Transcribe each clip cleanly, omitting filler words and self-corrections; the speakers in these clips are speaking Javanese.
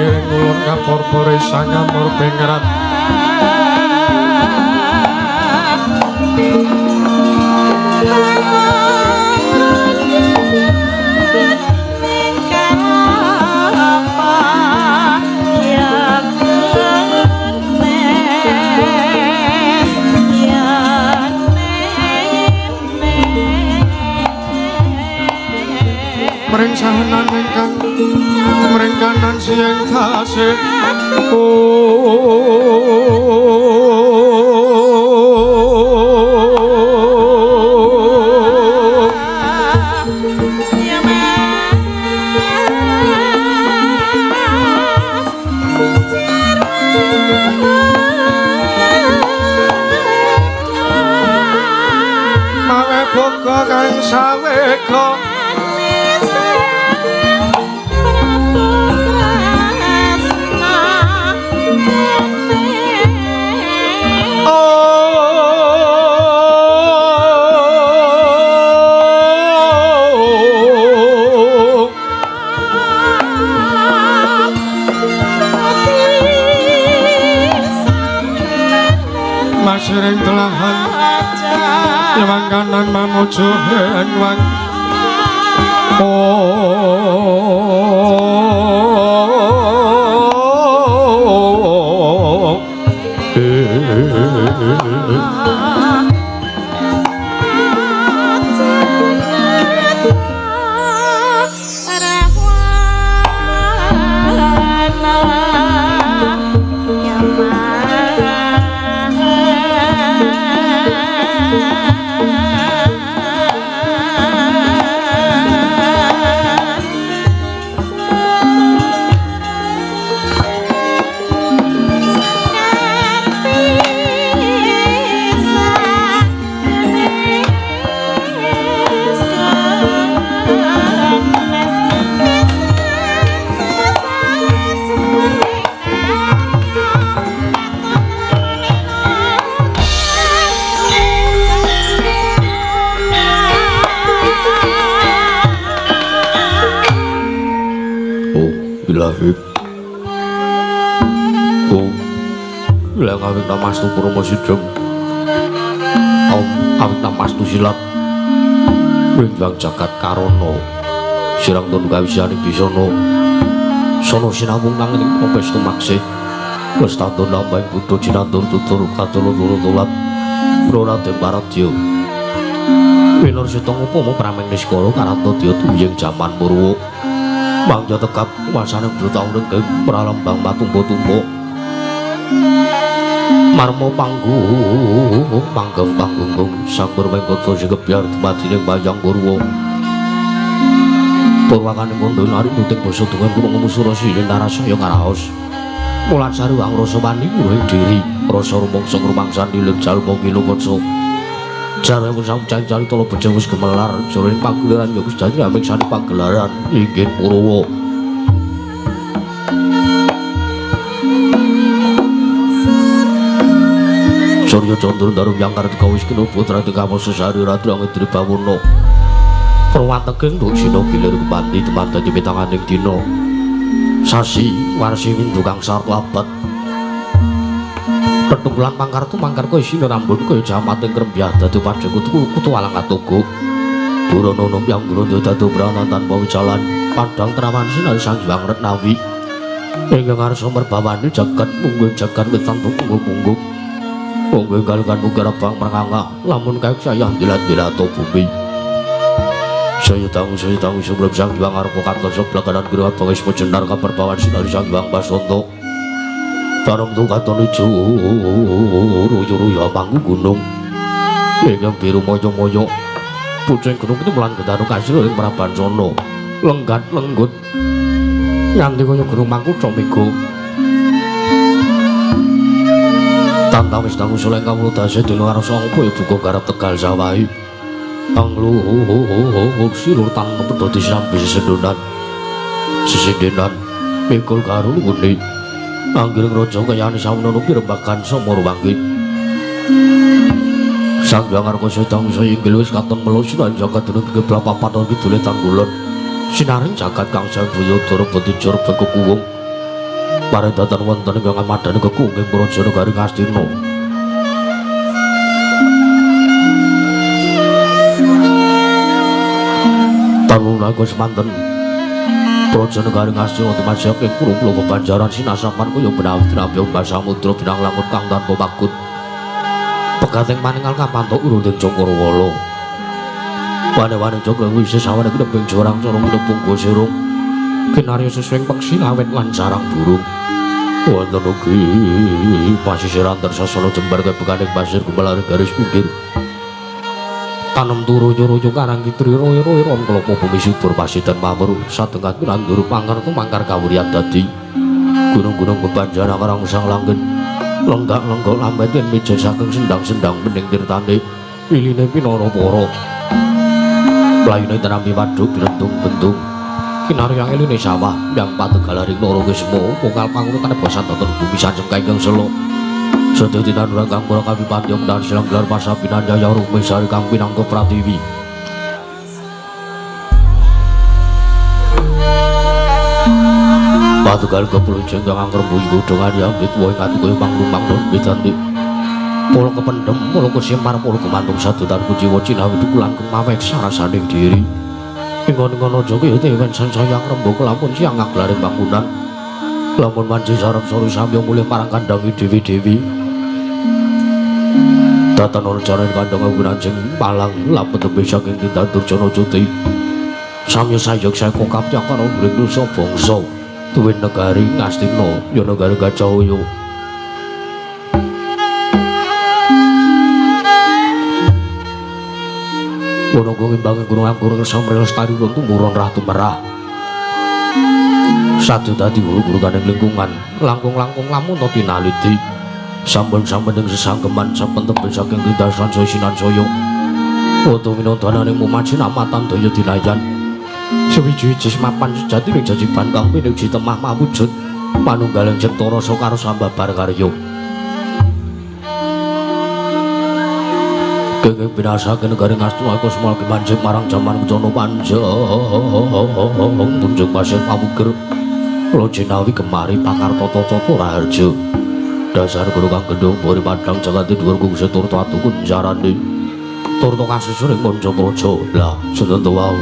Ing ngulon kaporpore sangamur pingrat. Mring sahenan ingkang mring kanan siang tasih mawe boga kang sawega. Masiring telahan nyewang kanan mamuju henwang. Oh, Namastu Purmasidam Om awit namastu silat Mrimbang jagat karana sirang tunu kawisane bisana sono sinamung nanging opestu maksih lestantun lambang buddha jinantur tutur kacula turu tulat Raden Paradya Winur sita ngupama prameng niskara karanta dya tumiyeng jaman Purwa mangya tegap wasane taun ing pralambang matumpa-tumpa marmo panggung panggeng panggung sang purwengkata sing kebyar dumadi ning wayang Purwa purwakane kandha nari tuting basa dongan kula ngumusura sinen narasaya karaos mulan sari wang rasa wani ing diri rasa rumangsa ngrumangsan lilir jalma kilukaca jarane sang cari tala beja wis gemelar jroning pagelaran ya Gusti amingsani pagelaran inggih Purwa. Surya Candra Daru yang kartika wis kena putra Kawasa Sari Ratu Angedri Bawono. Perwanteke nduk sina gilir kepanti teman dadi pitanganing dina. Sasi warsi windu kang sarta abad. Tetunggulan pangkartu mangkarka isine rambut kaya jamating krembyah dadi padhe kutu kutu alang katugu. Durana yang grondo dadi brana tanpa wicalan padhang trawan sinar Sang Hyang Retnawi. Ingkang ngarsa merbawani jagat mungguh jagat wetan punggung-punggung. Monggo galugan mungkir abang merangah lamun kayak saya dilat-dilato bumi. Saya tahu sebelum Sang Hyang Arpa katon sebelah kanan gerah bangis mejenar kabar bawan sinari Sang Hyang Basonto. Tanam tu katon ijo ruyu-ruyu panggung gunung. Ingkang biru moyo-moyo. Pucung gunung itu melan getanu kasil ing Prabancana. Lenggat lenggut. Nganti kaya gunung mangkutha mega. Tantang wis dangu soleng kawula dase dene arsa apa ya buka garap Tegal sawahi. Angluhur silur tan pedhoti sambi sesendonan. Sesendenan mikul karo nggone. Anggiring raja kayane sawono pirembagan samara wangi. Sang Hyang Arka sedang saya inggil wis katon melu sinan jagat dunung kiblat papat kidule tanggulon. Sinaring jagat kang sambuya dara betijur bekukuwung. Parendatan wonten ingkang amadhani kekunging praja negari Ngastina. Taun laku semanten praja negari Ngastina tumajak ing pura-pura bebanjaran sinasapan kaya benawi tinampi ombak samudra binang langut kang tanpa pagut. Pegating paningal kapantuk urunding Cakrawala. Wane-wane cakra wisih sawane kinebing jorang corong kinebung gosirung. Kinarya sesuing peksi lawet lan sarang burung. Wonten ugi pasisiran tersasana jembar kebekaning pasir gumelaring garis pinggir. Tanem turu nyuruyu karang kitri roy-roy ron klopo bumi subur pasidan mawur sadengat pinandur pangkar tumangkar kawuryan dadi gunung-gunung bebanjaran karang sang langgeng lenggak-lenggok lambat yen meja saking sendang-sendang bening tirtane iline pinara para mlayune tenampi waduk bilentung-bentung kinarya eline sawah yang pategalaring loro kisma pokal pangurutan bosan toton bumi sanjeng kaingkang selo. Sedaya tinanduran kang para kawipadya menawi silang gelar pasabinan jaya rumisari kang pinangka pratiwi. Patugal kepluncing kang angkrembu godhongan yambit wohe ngati kaya mangrung-mangrung widanti. Polo kependhem, polo kesimpar, polo kemantung sadutan kuciwa cinawi dukulan kemawek sarasaning diri. Ingon-ingon aja kaya dewen sansaya ngrembaka kelampun siang ngaglaring bangunan. Lamun manji sarep sore samya mulih marang kandhangi dewi-dewi. Datan rencana kandhang anggunan sing palang lapet tembe saking tindak Durjana Cuti. Samya sayuk seka kapyakara mring nusa bangsa tuwin negari Ngastina ya negari Gajahaya. Wono ngimbangi gunung anggur kersa mril lestari lan tumurun rah tumerah. Sadu dadi guru-guru kaning lingkungan langkung-langkung lamun tinaliti. Sampun-sampun ing sesanggeman sampun tebih saking tindasan saya sinan saya. Watu minodananing mumaji namatan daya dinayan. Sewiji-wiji mapan sejati ning jajiban kang pinuji temah mawujud manunggaling cipta rasa karo sambabar karya. Kenging binasake negari Ngastina Kusma manjing marang jaman Kucana panjang munjung pasir pawuger Lojinawi kemari pakar tata-tata raharja. Dasar guru kang gendhong bori padhang jagate dhuwur kungsi turta atu kunjarane. Turta kasusur ing manca praja. Lah sedanten wau.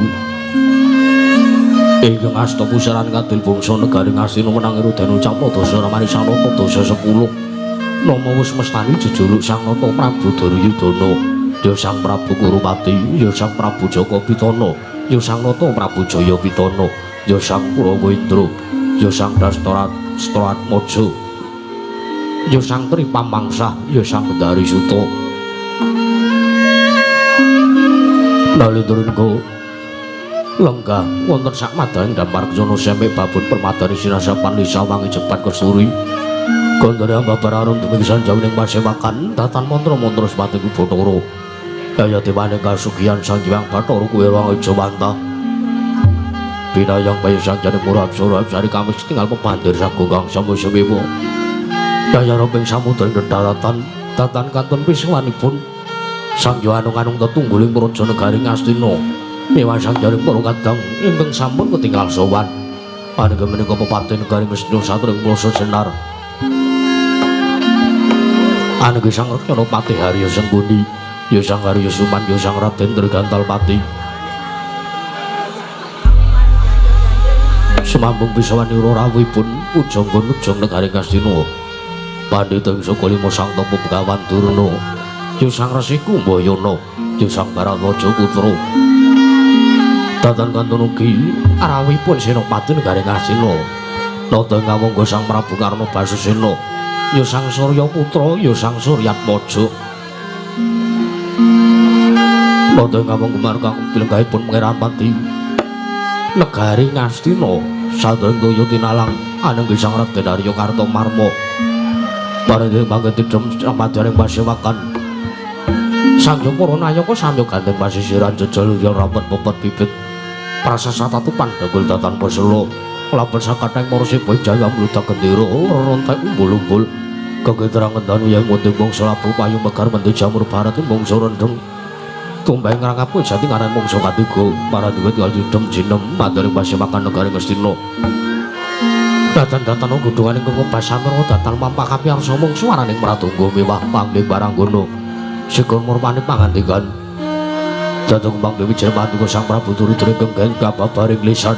Ingkang asta pusaran kadil bangsa negari Ngastina menang Rudana Campadasa Ramanisana dasa 10. Nama wis mestani jejuluk Sang Nata Prabu Duryudana, ya Sang Prabu Kurupati, ya Sang Prabu Jaka Pitana, ya Sang Nata Prabu Jaya Pitana, ya Sang Purawendra, ya Sang Dastratmaja, ya Sang Tri Pamangsah, ya Sang Gendari Suta. Nalindra lenggah wonten sak madaning dampar kencana semek babon permadani sinasapan lisa wangi jebat kesturi. Gondore ambabar arum dumugi sanjawining pasewakan datan mantra-mantra sepati Bathara. Daya dewane kasugihan Sang Hyang Bathara kuwi wang Jawanta. Binayang bayu sang jane murah apsara apsari kamis tinggal pepandir sagung kang samya sewewa. Daya roping samudra ing daratan datan kantun piswanipun Sang Hyang anung-anung tetungguling praja negari Ngastina. Miwah sang jane para kadang ingkang sampun ketinggal sowan. Panjenengan menika pepati negari Ngastina satring mlasa jenar. Anengge Sang Rekyana Patih Harya Sengkuni, ya Sang Harya Suman, ya Sang Raden Trigantalpati. Semambung pisawanira rawuhipun pujangga nujung negari Ngastina. Pandhita ing saka lima Sang Tapa Begawan Durna, ya Sang Resi Kumbayana, ya Sang Baratwaja Putra. Datan kantun ugi rawuhipun Senopati negari Ngastina. Nata ing kawangga Sang Prabu Karna Basusena, ya Sang Surya Putra, ya Sang Suryatmaja. Nata ing kawangga kang pilenggahipun Pangeran Pati negari Ngastina sadèrèng toya tinalang anengge Sang Raden Arya Kartomarma. Parengge mangke tidhem samadyaning pasewakan Sang Hyang para nayaka samya gandeng pasisiran jejel rapet pepet bibit prasasatatu pandhanggul datan pasela lapen sakathahing para sepuh jaya mludak gendera rontek umbul-umbul gegeterang kendanu yang munting bangsa labu payung megar mendhi jamur barat bangsa rendheng tumbang ngrangkapu jati ngaran mangsa katiga para duwit kal didhem jinem madharing pasewakan negari Ngastina. Datan-datan godhongan ingkang basamir datan mampak kapiyarsa mung suwaraning pratungga mewah panggih baranggono sikur murmane pangandikan jatuh kembang dewi wijaya paduka Sang Prabu Durudra ingkang gawe kababaring lisan.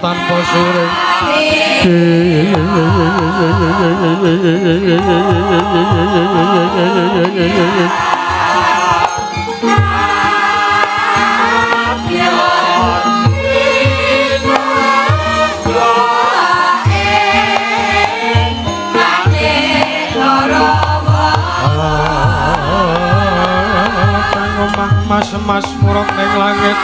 Tanpa suring mas-mas muruk ning langit.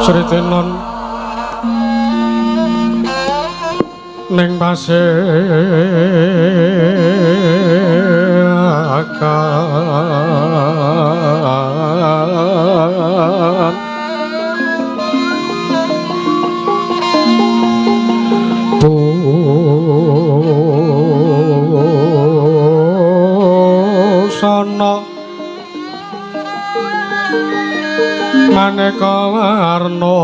Sritenon ning pasir. Cekakan busana maneka warna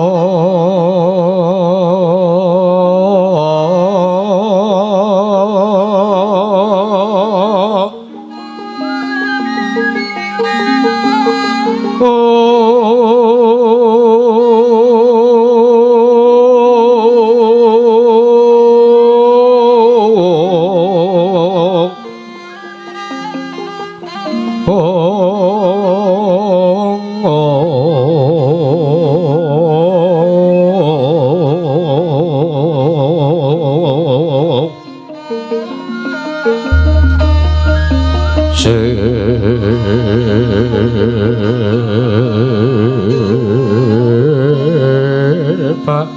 Sepa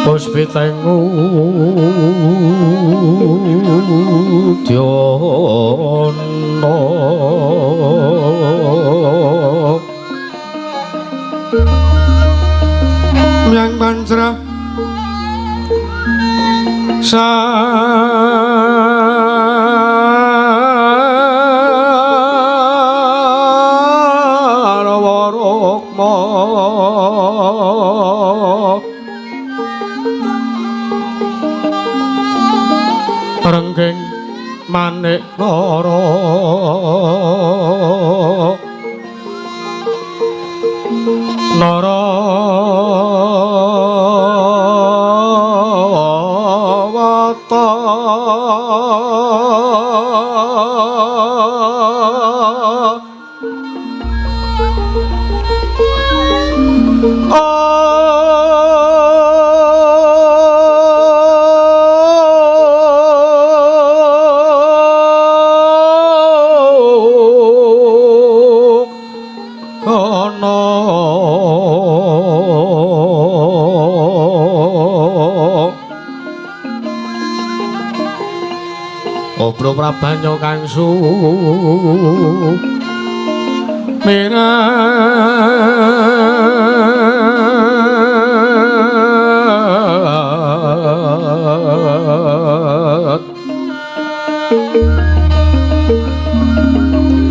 puspiteng udyana Myang pancra sarwa rukma rengging manik nara nara wata Obro prabanyo kang sumirat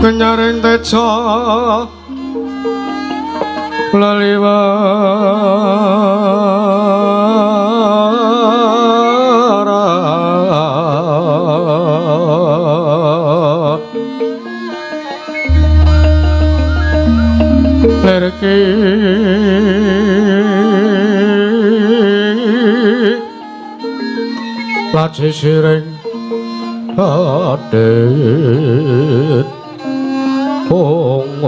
kenyaring teja leliwaran lerki laci siring adit ong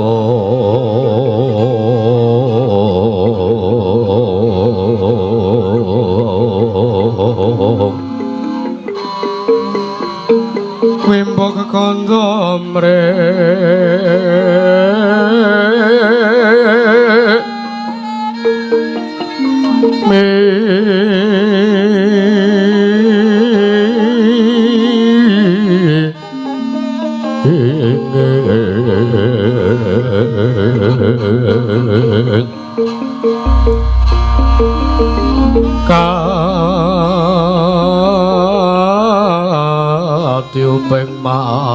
wimbo kekandha Katiuping maruta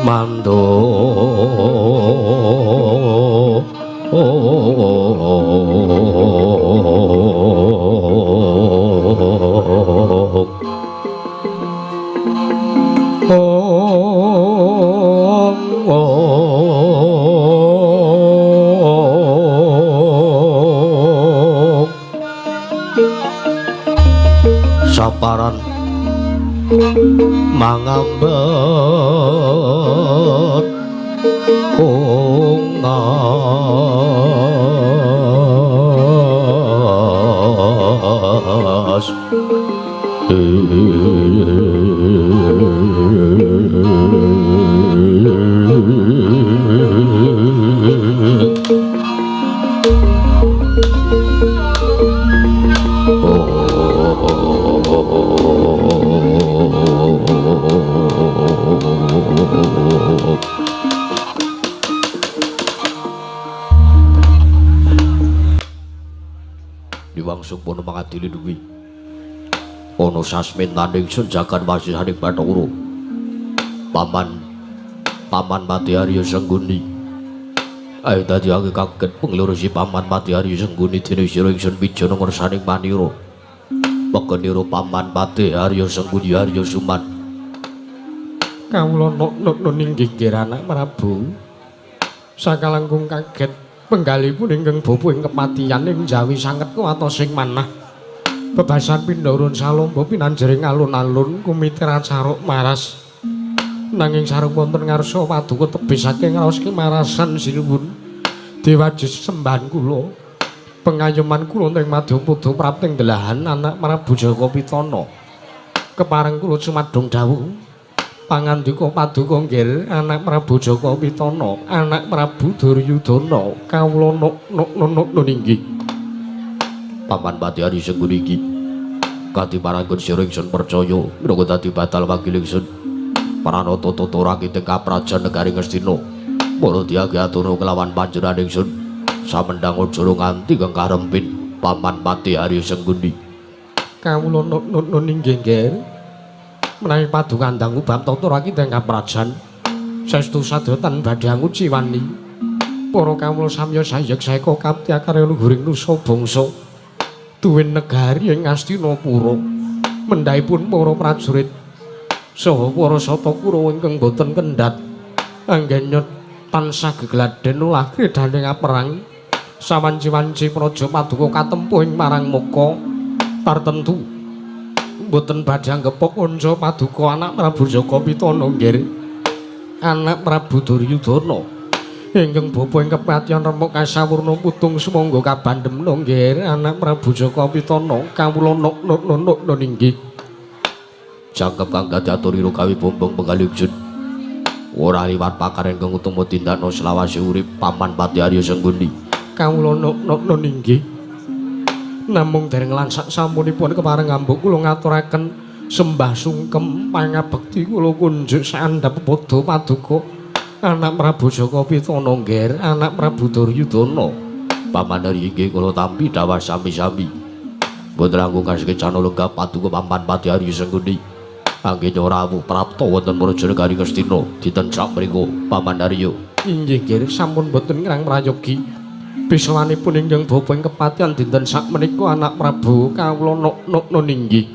mando Saparan mangambet ungas Diwang sukmono mangadili duwi ana sasmentaning ingsun jagan wasisaning Bathara. Paman Paman Patih Arya Sengguni. Ayo dadi aku kaget penglurusi Paman Patih Arya Sengguni dene sira ingsun pijana ngersaning manira. Pegenira Paman Patih Arya Sengguni Arya Suman. Kawula nok-nok inggih anak Prabu. Sakalangkung kaget penggalipun ingkang bapa ing kepatihan ing Jawi sanget kuwatos ing manah. Bebasan pindharun salomba pinanjering alun-alun kumitra caruk maras. Nanging sarung wonten ngarsa paduka tebih saking raos kemarasan sinuwun. Dewajis sembahan kula. Pengayoman kula ing madyapada prapting delahan anak Prabu Jaka Pitana. Kepareng kula cumadung dawuh pangandika paduka nggih anak Prabu Jaka Pitana, anak Prabu Duryudana, kawula nok-nok inggih. Paman Patih Arya Sengguni iki katiparangkun sira ingsun percaya minangka dadi batal wakil ingsun. Pranata tata rakit ing kaprajan negari Ngastina. Para diyagi aturna kelawan panjenengan ingsun. Samendang aja nganti kang karempin Paman Patih Arya Sengguni. Kawula nok-nok inggih nggih. Menawi paduka ndang ubab tata rakit ing kaprajan saestu sadotan badhe anguciwani. Para kawula samya sayek saeka kapti akarya luhuring nusa bangsa duwen negari ing Ngastinapura. Mendhahipun para prajurit saha para sata Kurawa ingkang boten kendhat anggenya tansah gegladen ulah kridhaning aperang sawanci-wanci praja paduka katempuh ing marang muka tartentu boten badhe anggepok kanca paduka anak Prabu Jaka Pitana nggih anak Prabu Duryudana ingkang bapa ing kepatihan remuk kasawurna putung sumangga kabandemna nggih anak Prabu Jaka Pitana kawula nok-nok inggih. Jangkep kang dadi aturira gawe bombong penggalih ingsun. Ora liwat pakaren kang utama tindakno selawase urip Paman Patih Arya Sengguni. Kawula nok-nok inggih. Namung dereng lansak sampunipun kepareng ngambuk kula ngaturaken sembah sungkem pangabekti kula kunjuk saandhap padha paduka anak Prabu Jaka Pitana nggih anak Prabu Duryudana. Paman Arya inggih kula tampi dawah sami-sami. Mboten langkung kasekecana lenggah paduka Paman Patih Arya Sengguni. Anggenya rawuh prapta wonten Praja Negari Ngastina dinten sakmriku Paman Arya. Inggih nggih sampun boten ngrang prayogi. Pisawanipun ingkang bapa ing kepatihan dinten sakmenika anak Prabu kawula nok-nok inggih.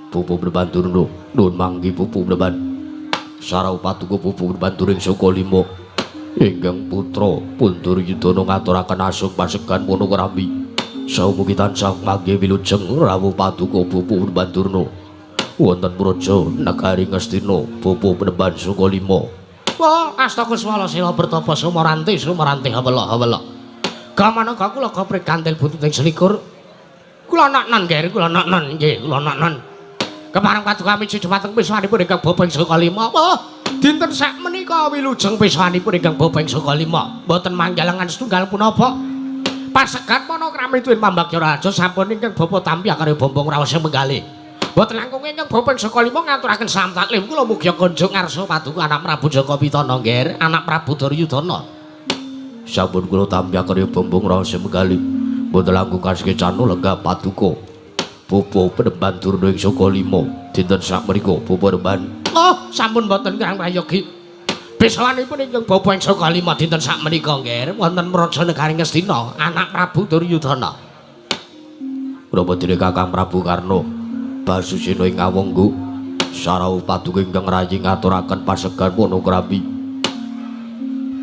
Pupu Brabandurna nuwun manggi Pupu Braban. Sarau paduka Pupu Brabanduring saka lima ingkang putra pun Duryudana ngaturaken asung pasegan Panakrami. Saha mugi tansah manggi wilujeng rawuh paduka Pupu Brabandurna. Wonten Praja Negari Ngastina Pupu Braban saka lima. Wah, astakuswala sila bertapa sumaranti sumaranti hawela hawela. Gamanaka kula goprik gantil bututing selikur. Kula naknan nggih, kula naknan nggih, kula naknan. Kepareng paduka miji dumateng pisanipun ingkang bapa ing saka lima. Wah, dinten sakmenika wilujeng pisanipun ingkang bapa ing saka lima. Mboten manggalengan setunggal punapa. Pasegan Panakrami tuwin pambagya raja sampun ingkang bapa tampi akarya bombong raos menggalih. Mboten langkung ingkang bapa ing saka lima ngaturaken salam taklim kula mugi kunjung ngarsa paduka anak Prabu Jaka Pitana nggih, anak Prabu Duryudana. Sampun kula tampi akarya bombong raos menggalih. Mboten langkung kasekecana lenggah paduka Pupu Penemban Durna ing saka lima dinten sakmenika Pupu Penemban. Oh, sampun mboten kirang prayogi. Pisawanipun ingkang bapa ing saka lima dinten sakmenika nggih wonten Praja Negari Ngastina anak Prabu Duryudana. Menapa dene Kakang Prabu Karna Basusena ing Awangga sarau paduka ingkang rayi ngaturaken pasegan Panakrami.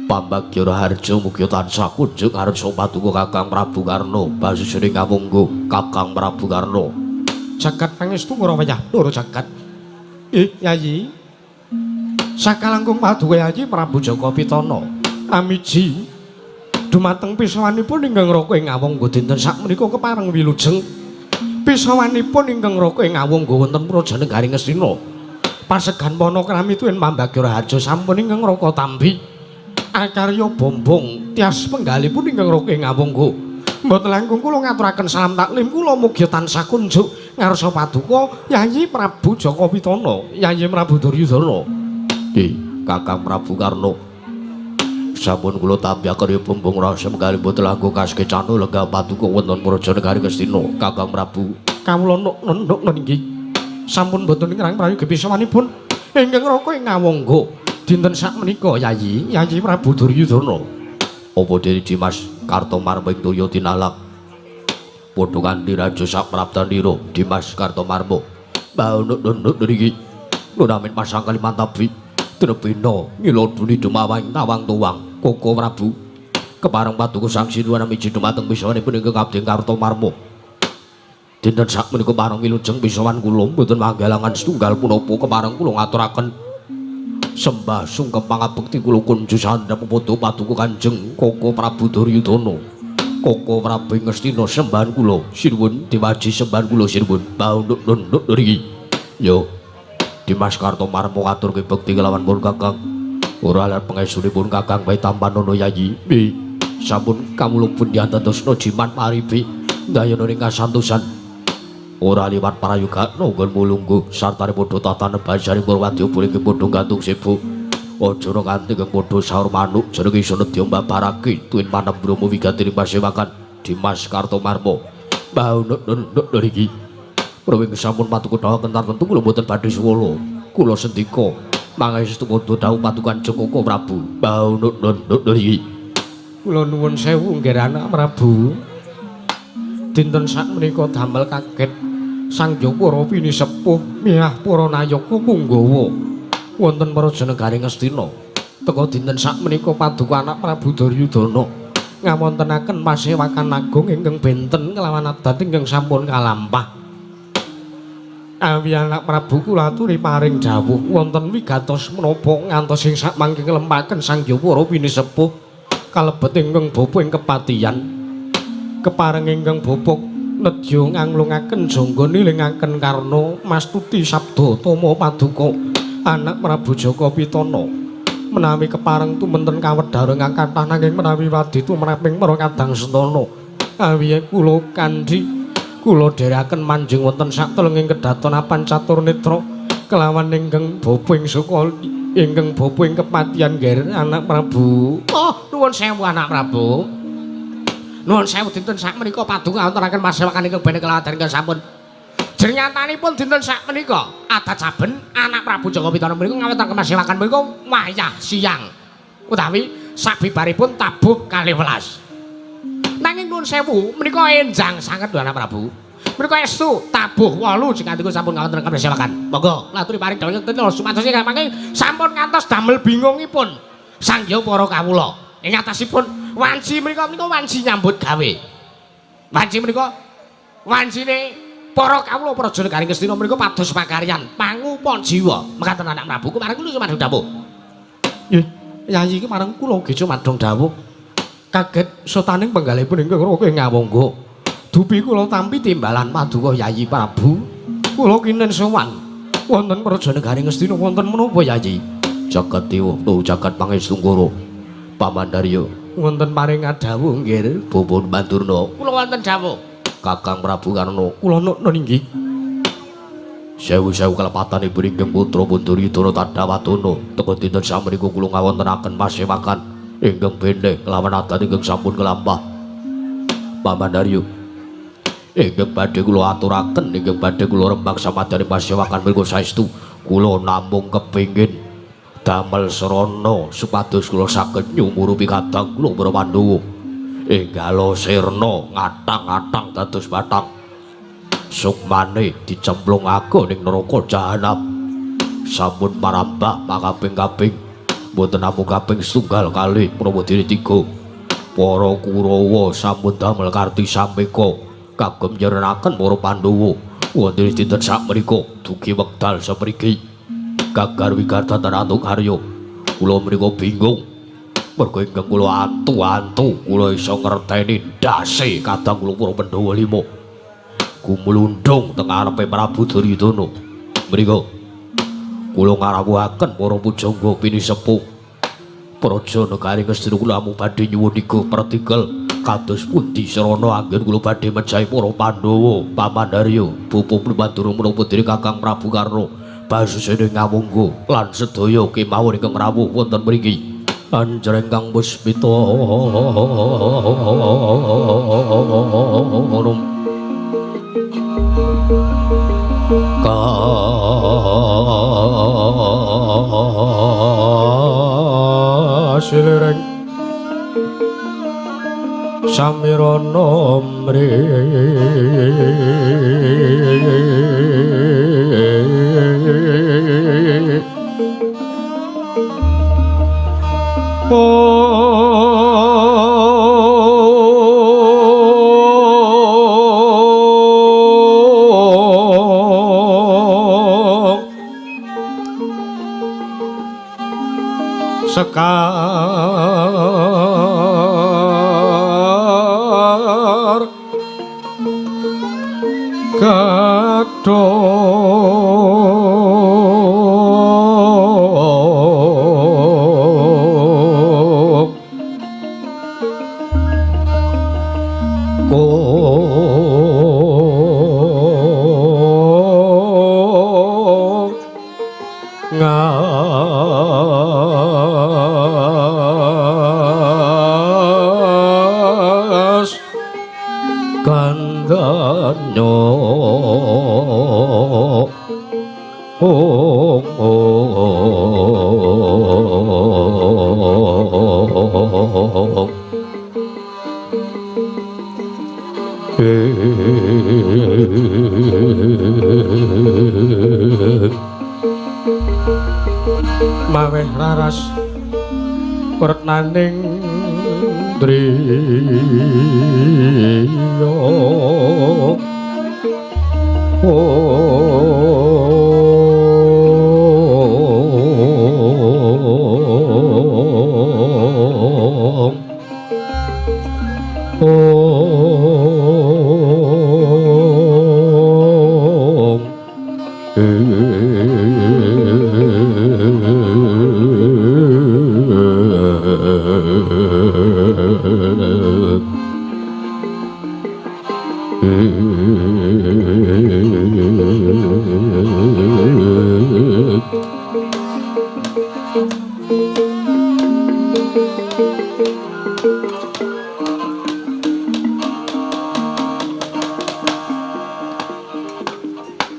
Pambagya raharja mugi tansah kunjung ngarsa paduka Kakang Prabu Karna Basusena ing Awangga Kakang Prabu Karna. Jagat pangestu ngrawayah loro jagat. Yayi. Sakalangkung paduka Yayi Prabu Jaka Pitana amiji dumateng pisawanipun ingkang raka ing Awangga dinten sakmenika kepareng wilujeng. Pisawanipun ingkang raka ing Awangga wonten Praja Negari Ngastina. Pasegan Panakrami tuwin pambagya raharja sampun ingkang raka tampi akarya bombong tias penggalipun ingkang raka ing Awangga. Mboten langkung kula ngaturaken salam taklim kula mugi tansah kunjuk ngarsa paduka Yayi Prabu Jaka Pitana, Yayi Prabu Duryudana. Nggih, Kakang Prabu Karna. Sampun kula tampi akarya bumbung rasa menggali mboten langkung kasekecana lenggah paduka wonten Praja Negari Ngastina, Kakang Prabu. Kawula nuk inggih. Sampun mboten ngrang prayoga pisawanipun ingkang raka ing Ngawangga. Dinten sakmenika Yayi, Yayi Prabu Duryudana. Apa dene Dimas Kartomarma ing toya tinalak? Padha kanthi raja saprabdanira Dimas Kartomarma. Baunuk-nunuk niki. Nunamin pasang Kalimantabi. Trebina ngiloduni dumawang tawang tuwang Koko Prabu. Kepareng paduka Sang Sinuwun miji dumateng pisawanipun ingkang abdi Kartomarma. Dinten sakmenika pareng wilujeng pisawan kula mboten manggalangan setunggal punapa kepareng kula ngaturaken sembah sungkem pangabekti kula kunju sandhap padha paduka Kanjeng Koko Prabu Duryudana. Koko Prabu Ngastina sembahan kula sinuwun diwaji sembahan kula sinuwun baunuk-nunuk niki. Yo Dimas Kartomarma ngaturke bekti kelawan pun Kakang. Ora lan pangestunipun Kakang bae tampanono Yayi. Bi sampun kawula pun diantosna jimat maribi ndayana ing kasantosan. Ora liwat prayogana nggon mulungguh sartane padha tatan bajaring Purwadya boleh padha gantung sibuk. Aja nganti kang padha saur manuk jenenge iso nedya mbabarake tuwin panem brahma wigati ing pasewakan Dimas Kartomarma. Baunuk-nunuk niki. Prawing sampun patuku dawuh tartemtu kula mboten badhe suwala. Kula sendika mangestu padha dawuh patukan Koko Prabu. Baunuk-nunuk niki. Kula nuwun sewu nggih anak Prabu. Dinten sakmenika damel kaget Sang Hyang pinisepuh miyah para nayaka punggawa wonten Praja Negari Ngastina. Teka dinten sakmenika paduka anak Prabu Duryudana ngawontenaken pasewakan agung ingkang benten kelawan adat ingkang sampun kalampah. Awi anak Prabu kula aturi paring dawuh wonten wigatos menapa ngantos ing sakmangke nglempaken Sang Hyang pinisepuh kalebet ingkang bapa ing kepatihan. Kepareng ingkang bapa nedya nganglungaken jangga nilingaken karna mastuti sabda tama paduka anak Prabu Jaka Pitana. Menawi kepareng tumenten kawedhar ingkang kathah nanging menawi wadi tumraping para kadang sentana awi kula kandhi kula dherekaken manjing wonten satelenging kedaton apan catur netra kelawan ingkang bapa ing suka ingkang bapa ing kepatihan ngger anak Prabu. Oh, nuwun sewu anak Prabu. Nuwun sewu dinten sakmenika paduka ngawontenaken pasewakan ingkang bene kelawan ingkang sampun. Jernyatanipun dinten sakmenika adat saben anak Prabu Jaka Pitana menika ngawontenaken pasewakan menika wayah siang utawi sabibaripun tabuh 12. Nanging nuwun sewu menika enjang sanget lho anak Prabu. Menika estu tabuh 8 jika sampun ngawontenaken pasewakan. Monggo laturi paring dawuh ingkang supados ingkang mangke sampun ngantos damel bingungipun sang hyang para kawula. Ing atasipun wanci menika menika wanci nyambut gawe. Wanci menika wancine para kawula Praja Negari Ngastina menika pados pakaryan pangupa jiwa. Mekaten anak Prabu kemareng kula sumadong dawuh. Nggih, Yayi iki marang kula ugi sumadong dawuh. Kaget sotaning penggalipun ingkang raka ing Ngawangga. Dupi kula tampi timbalan paduka Yayi Prabu. Kula kinen sowan wonten Praja Negari Ngastina wonten menapa Yayi? Jagat Dewa, jagat Pangestungkara. Paman Daryo wonten paring dawuh nggih Bupun Bandurna. Kula wonten dawuh. Kakang Prabu Karna kula nukun inggih. Sewu-sewu kelepatanipun ingkang putra Duryudana Tadawatana. Teka dinten sakmenika kula ngawontenaken pasewakan ingkang bene kelawan adat ingkang sampun kelampah. Paman Daryo ingkang badhe kula aturaken ingkang badhe kula rembag samadhane pasewakan menika saestu kula namung kepingin damel srana supados kula saged nyumurupi kadang kula para Pandhawa. Enggalo sirna ngatang-atang dados batang. Sukmane dicemplungake ning neraka jahanam. Sampun marambah makaping-kaping mboten namung kaping setunggal kalih menapa dene tiga. Para Kurawa sampun damel karti sampeka kagem nyerenaken para Pandhawa. Wonten dinten sakmenika dugi wekdal sepriki. Gagar wigartatan antuk karya. Kula menika bingung. Merga ingkang kula antu-antu kula iso ngerteni ndase kadang kula para Pandhawa lima. Gumlundung teng ngarepe Prabu Duryudana. Mriku kula ngarawuhaken para pujangga pinisepuh. Praja Negari Ngastina kula amung badhe nyuwun iga pratikel Kados pundi srana anggen kula badhe mejahi para Pandhawa, Paman Haryo, Pupu Mandura menapa dene Kakang Prabu Karna, Basusene Ngawangga lan sedaya kemawon ingkang rawuh wonten mriki. Anjreng Kang Puspita kasilireng samirana mri Sekar gadhong ngas kandhanyo ong ong maweh raras retnaning driya ong ong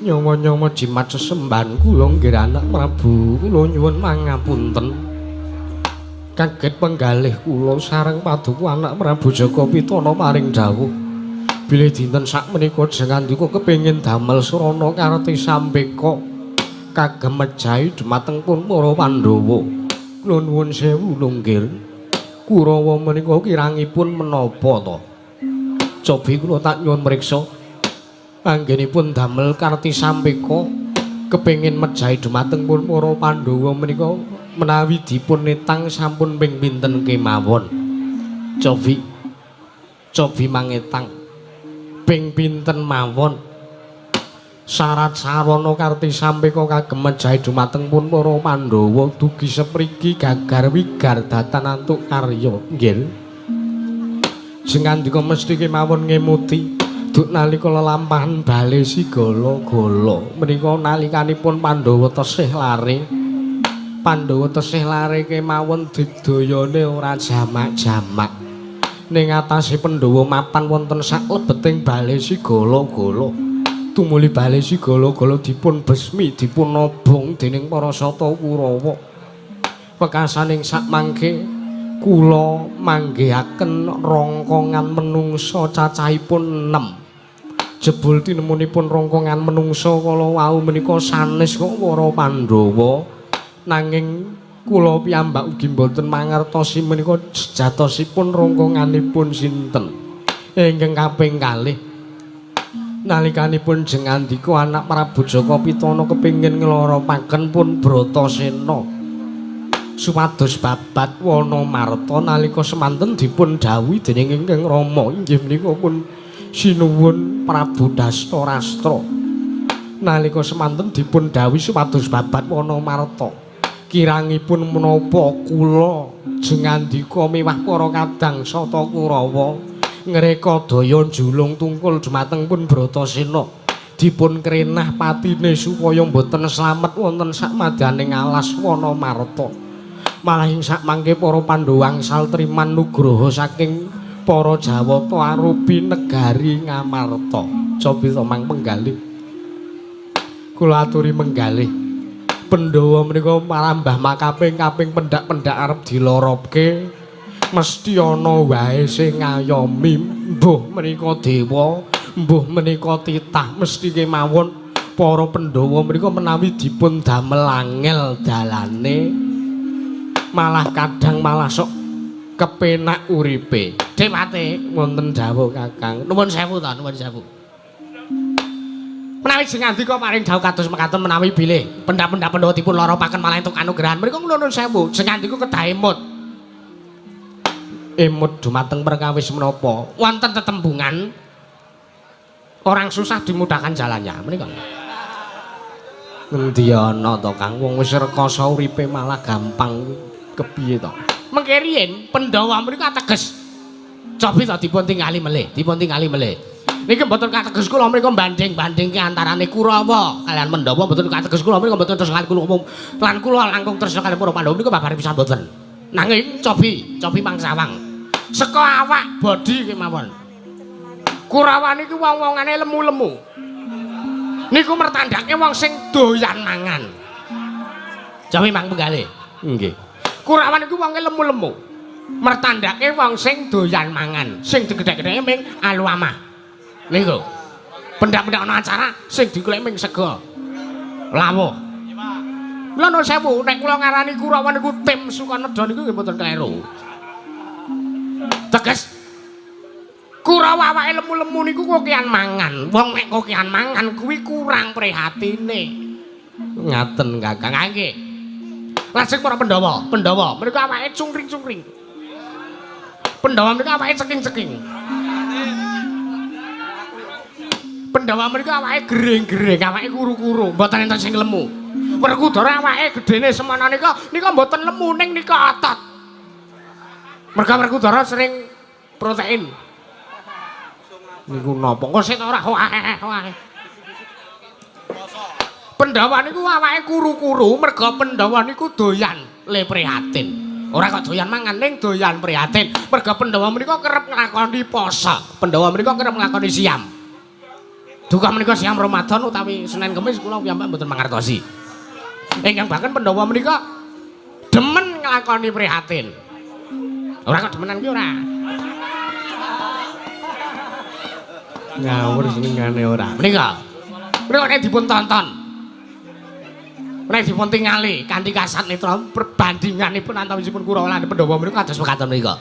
Nyawa-nyawa jimat sesembahan kula nggih anak Prabu, kula nyuwun mangapunten. Kaget penggalih kula sareng paduka anak Prabu Jaka Pitana paring dawuh bilih dinten sakmenika jengandika kepengin damel srana karti sampeka kagem mejahi dhumateng pun para Pandhawa. Kula nuwun sewu nggih. Kurawa menika kirangipun menapa to? Cobi kula tak nyuwun mriksa. Anggenipun damel karti sampeka kepengin mejahi dhumateng pun para Pandhawa menika menawi dipun etang sampun ping pinten kemawon. Cobi cobi mangetang ping pinten mawon. Syarat sarana karti sampeka kagem mejahi dhumateng pun para Pandhawa dugi sepriki gagar wigar datan antuk karya nggih. Sing ngandika mesti kemawon ngemuti duk nalika lelampahan bale sigala-gala menika nalikanipun Pandhawa tesih lare. Pandhawa tesih lare kemawon digdayane ora jamak-jamak. Ning atase Pandhawa mapan wonten saklebeting bale sigala-gala. Tumuli bale sigala-gala dipun besmi, dipun obong dening para sata Kurawa. Wekasaning sakmangke kula manggihaken rongkongan menungsa cacahipun 6. Jebul tinemunipun rongkongan menungsa kala wau menika sanes kok para Pandhawa. Nanging kula piyambak ugi mboten mangertosi menika sejatosipun rongkonganipun sinten. Ingkang kaping kalih nalikanipun jengandika anak Prabu Jaka Pitana kepingin ngloropaken pun Bratasena supados babat wana marta nalika semanten dipun dhawuhi dening ingkang Rama inggih menika pun sinuwun Prabu Dastarastra. Nalika semanten dipun dhawuhi supados babat wana marta kirangipun menapa kula jengandika miwah para kadang sata Kurawa Ngreka daya njulung tungkul dumateng pun Bratasena. Dipun krenah patine supaya mboten slamet wonten sakmadaning alas Wanamarta. Malah ing sakmangke para Pandhawa angsal triman nugraha saking para Jawata arupi negari Ngamarta. Cobi to mang penggalih. Kula aturi menggalih. Pandhawa menika marambah makaping-kaping pendak-pendak arep diloropke. Mesti ana wae sing ngayomi, mbuh menika dewa, mbuh menika titah, mesti kemawon para Pandhawa menika menawi dipun damel angel dalane malah kadang malah sok kepenak uripe. Dewate wonten dawuh Kakang. Nuwun sewu ta, nuwun sewu. Menawi sing ngandika paring dawuh kados mekaten menawi bilih pendak-pendak Pandhawa dipun loropaken malah entuk kanugrahan. Menika nuwun sewu, sing ngandika kedah emut. Emut dumateng perkawis menapa? Wonten tetembungan orang susah dimudahkan jalannya. Menika. Ngendi ana to Kang, wong wis rekoso uripe malah gampang kepiye to? Mengke riyin Pandhawa menika ateges. Cobi to dipun tingali melih, dipun tingali melih. Niki mboten kateges kula mriku banding-bandingke antarane Kurawa kalian Pandhawa, mboten kateges kula mriku mboten tresna kula lan kula langkung tresna kaliyan para Pandhawa menika babar pisan mboten. Nanging cobi, cobi mangsawang. Saka awak body kemawon. Kurawa niku wong-wongane lemu-lemu. Niku mertandake wong sing doyan mangan. Cobi mang penggalih. Nggih. Kurawa niku wonge lemu-lemu. Mertandake wong sing doyan mangan, sing digedhek-gedheke ming aluamah. Niku. Pendak-pendak ana acara sing digoleki ming sega. Lawuh. Kula nuwun sewu, nek kula ngarani Kurawa niku tim Sukanedha niku nggih mboten kleru. Teges Kurawa awake lemu-lemu niku kokean mangan. Wong nek kokean mangan kuwi kurang prihatine. Ngaten Kakang. Nggih. Lajeng para Pandhawa, Pandhawa menika awake cungkring-cungkring. Pandhawa menika awake ceking-ceking. Pandhawa menika awake gering-gering, awake kuru-kuru, mboten enten sing lemu. Werkudara awake gedene semana nika, nika mboten lemu ning nika otot. Merga Werkudara sering protein. Niku napa? Kok sik ora wae. Pandhawa niku awake kuru-kuru merga Pandhawa niku doyan le prihatin. Ora kok doyan mangan ning doyan prihatin. Merga Pandhawa menika kerep nglakoni poso. Pandhawa menika kerep nglakoni siam. Duka menika siam Ramadan utawi Senin Kemis kula piyambak mboten mangertosi. Ingkang bahkan Pandhawa menika demen nglakoni prihatin. Ora kok demenan ki ora. Ngawur senengane ora. Menika. Menika nek dipun tonton. Nek dipun tingali kanthi kasat netra perbandinganipun antawisipun Kurawa lan Pandhawa menika kados mekaten menika.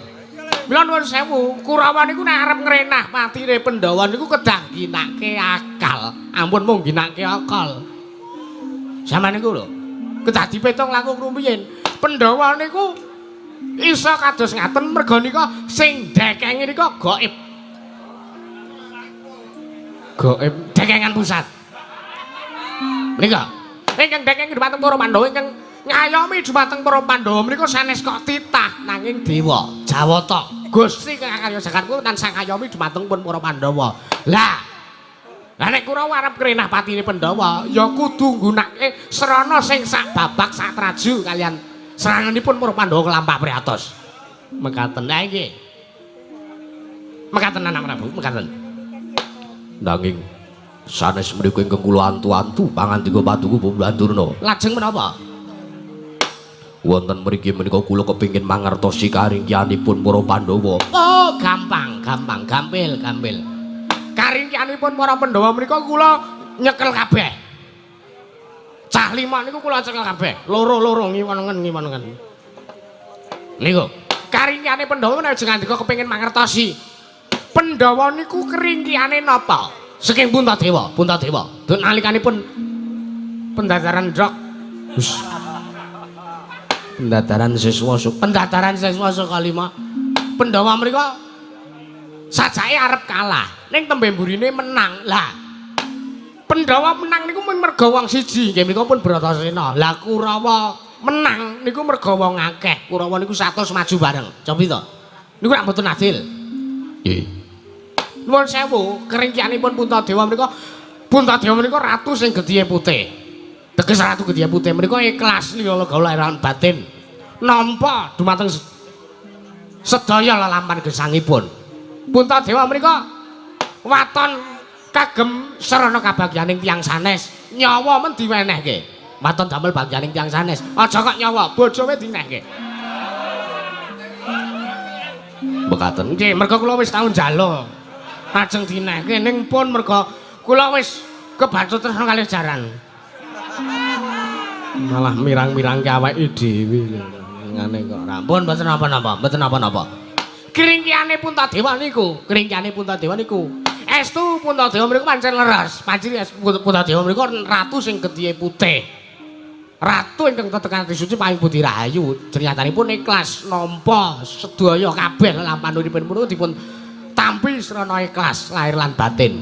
Mila nuwun sewu, Kurawa niku nek arep ngrenah patine Pandhawa niku kedah ginake akal, ampun mung ginake akal. Zaman niku lho, kedah dipetung langkung rumiyin. Pandhawa niku iso kados ngaten merga nika sing dekengi nika gaib. Gaib dekengan pusat. Menika ingkang dekengi dumateng para Pandhawa ingkang ngayomi dumateng para Pandhawa menika sanes kok titah nanging dewa Jawata. Gusti kang karya jagat kuwi tansah ngayomi dumateng pun para Pandhawa. Lah, lah nek Kurawa arep ngrenah patine Pandhawa ya kudu nggunakake srana sing sak babak sak traju kalian srananipun para Pandhawa kelampah priatos. Mekaten. Lah nggih. Mekaten anak Prabu, mekaten. Nanging sanes mriku ingkang kula antu-antu pangandika paduka Bandurna. Lajeng menapa? Wonten mriki menika kula kepingin mangertosi karingkianipun para Pandhawa. Oh, gampang, gampang, gampil, gampil. Karingkianipun para Pandhawa menika kula nyekel kabeh. Cah lima niku kula cekel kabeh. Loro-loro ngiwonengen ngiwonengen. Niku. Karingkiane Pandhawa menawi ngandika kepingin mangertosi. Pandhawa niku keringkiane napa? Saking Puntadewa, Puntadewa. Dun nalikanipun pendadaran ndok. Pendadaran siswa, pendadaran siswa saka lima. Pandhawa mriku sajake arep kalah, ning tembe mburine menang. Lah, Pandhawa menang niku mung merga wong siji, nggih menika pun Bratasena. Lah Kurawa menang niku merga wong akeh. Kurawa niku 100 maju bareng. Cobi to. Niku rak mboten adil. Nggih. Nuwun sewu, keringkianipun Puntadewa menika, Puntadewa menika ratu sing gedhiye putih. Teges ratu gedhiye putih menika ikhlas liya lega lahir batin. Nampa dumateng sedaya lelampahan gesangipun. Puntadewa menika waton kagem sarana kabagyaning tiyang sanes, nyawa men diwenehke. Waton damel bagyaning tiyang sanes. Aja kok nyawa, bojone dinehke. Mekaten. Nggih, merga kula wis tau njaluk. Ajeng dinehke ning pun merga kula wis kebacut tresna kalih jaran. Malah mirang-mirangke awake dhewe lho. Ngene kok ora. Pun mboten napa-napa, mboten napa-napa. Kringkiane Puntadewa niku, kringkiane Puntadewa niku. Estu Puntadewa mriku pancen leres. Pancen Puntadewa mriku ratu sing gedhiye putih. Ratu ingkang tetekan suci paling budi rahayu. Jernyatanipun ikhlas nampa sedaya kabeh lelampahan uripipun punika dipun tampi srana ikhlas lahir lan batin.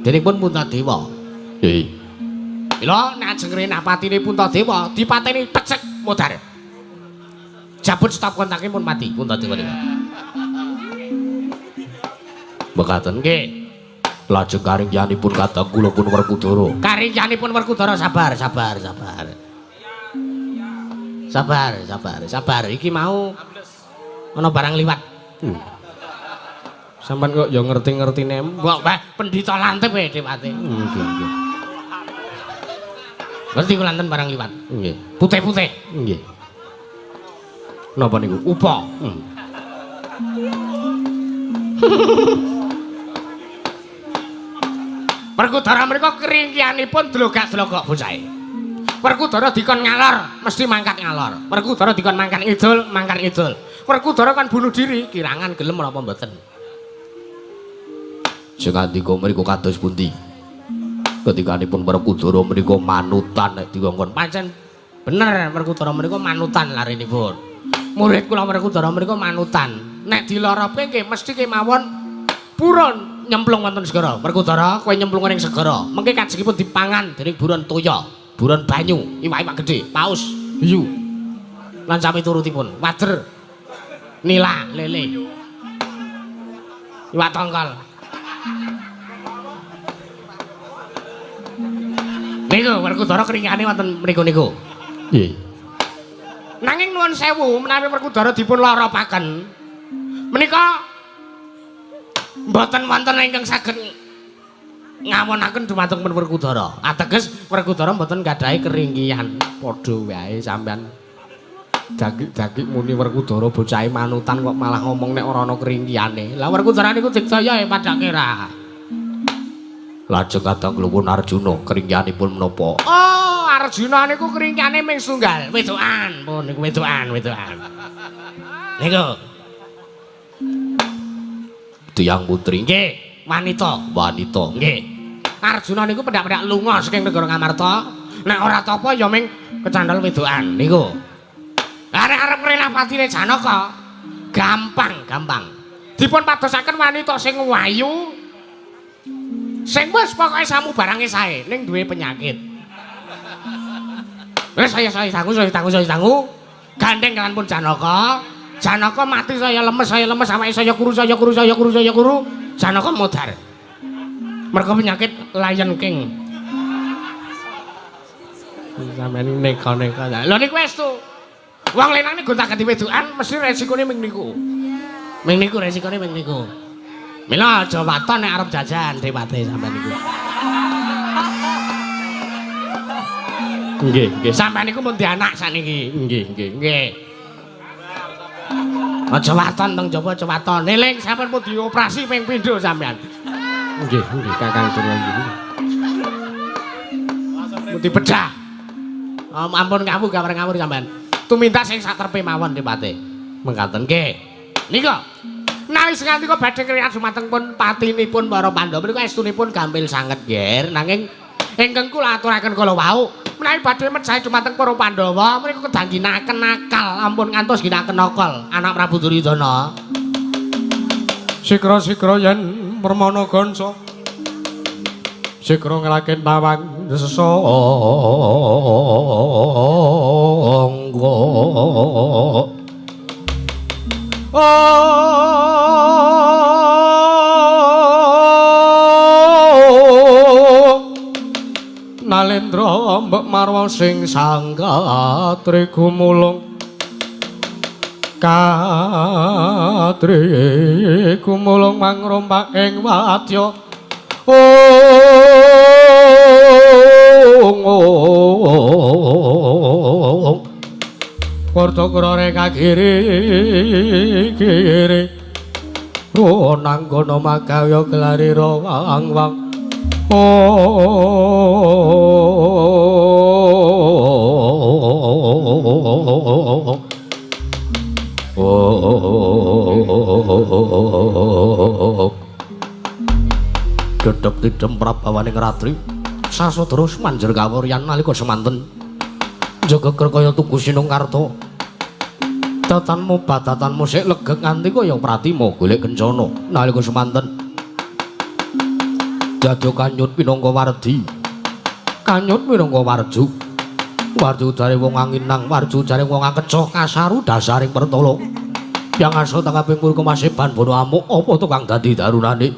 Denipun Puntadewa. Nggih. Mila nek ajeng renapatine Puntadewa dipateni tecek modar. Jabut stop kontake pun mati Puntadewa niku. Mekaten. Nggih. Lajeng karingkianipun kadang kula pun Werkudara. Karingkianipun Werkudara sabar, sabar, sabar. Sabar, sabar, sabar. Iki mau ana barang liwat. Sampeyan kok ya ngerti-ngertine. Mbok wae pendhita lantip e dhewate. Nggih, nggih. Ngerti kula lanten barang liwat. Nggih. Putih-putih. Nggih. Napa niku? Upa. Werkudara mriku keringkianipun dlogak-dlogok bocahe. Werkudara dikon ngalor, mesti mangkat ngalor. Werkudara dikon mangkat ngidul, mangkat ngidul. Werkudara kon bunuh diri, kirangan gelem menapa mboten. Sing ngandika mriku kados pundi? Ketikanipun Werkudara mriku manutan nek dikongkon. Pancen bener Werkudara mriku manutan larenipun. Murid kula Werkudara mriku manutan. Nek dilorope nggih mesti kemawon purun nyemplung wonten segara. Werkudara kowe nyemplung ning segara. Mengke kajengipun dipangan dening buron toya, buron banyu, iwak-iwak gedhe, paus, hiu. Lan sami turutipun, wader, nila, lele. Iwak tongkol. Niku Werkudara keringane wonten mriku niku. Nggih. Nanging nuwun sewu menawi Werkudara dipun loropaken menika mboten wonten ingkang saged ngawonaken dumateng pun Werkudara. Ateges Werkudara mboten gadhahi keringkian. Padha wae sampean dagik-dagik muni Werkudara bocahe manutan kok malah ngomong nek ora ana keringkiane. Lah Werkudara niku digdaya e padake ra. Lajeng kadang kluwun Arjuna keringkianipun menapa? Oh, Arjuna niku keringkiane ming setunggal, wedokan. Pun niku wedokan, wedokan. Niku tiyang putri. Nggih, wanita. Wanita. Nggih. Arjuna niku pendak-pendak lunga saking negara Ngamarta. Nek ora tapa ya ming kecandhal wedokan niku. Lah nek arep ngrenapatine Janaka, gampang, gampang. Dipun padosaken wanita sing wayu, sing wis pokoke samubarange sae ning duwe penyakit. Wis saya sangu, saya tangu, saya tangu. Gandeng kalian pun Janaka. Janaka mati saya lemes, awake saya kuru, saya kuru, saya kuru, saya kuru. Janaka modar. Mergo penyakit Lion King. Sampeyan neka-neka. Lho niku estu. Wong lanang niku gonta-ganti wedokan mesti resikone ming niku. Ming niku resikone ming niku. Mila aja waton nek arep jajan dewate sampeyan niku. Nggih, nggih. Sampeyan niku mun anak sakniki. Nggih, nggih. Nggih. Aja waton teng jaba aja waton. Eling sampeyan pun dioperasi ping pindho sampeyan. Nggih, nggih Kakang Durna nggih. Mun dibedah. Ampun ngawur gawar ngawur sampeyan. Tumindak sing sak trepe mawon dewate. Mekaten. Nggih. Nika menawi sing ngantika badhe kriyan dumateng pun patinipun para Pandhawa menika estunipun gampil sanget nggih. Nanging ingkang kula aturaken kala wau menawi badhe mejahi dumateng para Pandhawa menika kedah ginakaken akal, ampun ngantos ginakaken akal anak Prabu Duryudana. Sikra-sikra yen permana gonso sikra ngraken tawang sesangga. mbek marwa sing sangkatri gumulung katri gumulung mangrompak ing wadya ong Kortokra reka kiri kiri Ronanggono makawya gelari rawang wang Dedeg tidem prabawaning ratri sasodra manjer kawuryan nalika semanten jaga kaya tugu Sinungkarta datanmu badatanmu sik legeg nganti kaya pratima golek kencana nalika semanten dadi kanyut minangka wardi kanyut minangka warju warju jare wong anginang warju jare wong akecoh kasaru dasaring pertala yang asa tangkaping purka masiban bono amuk apa tukang dadi darunane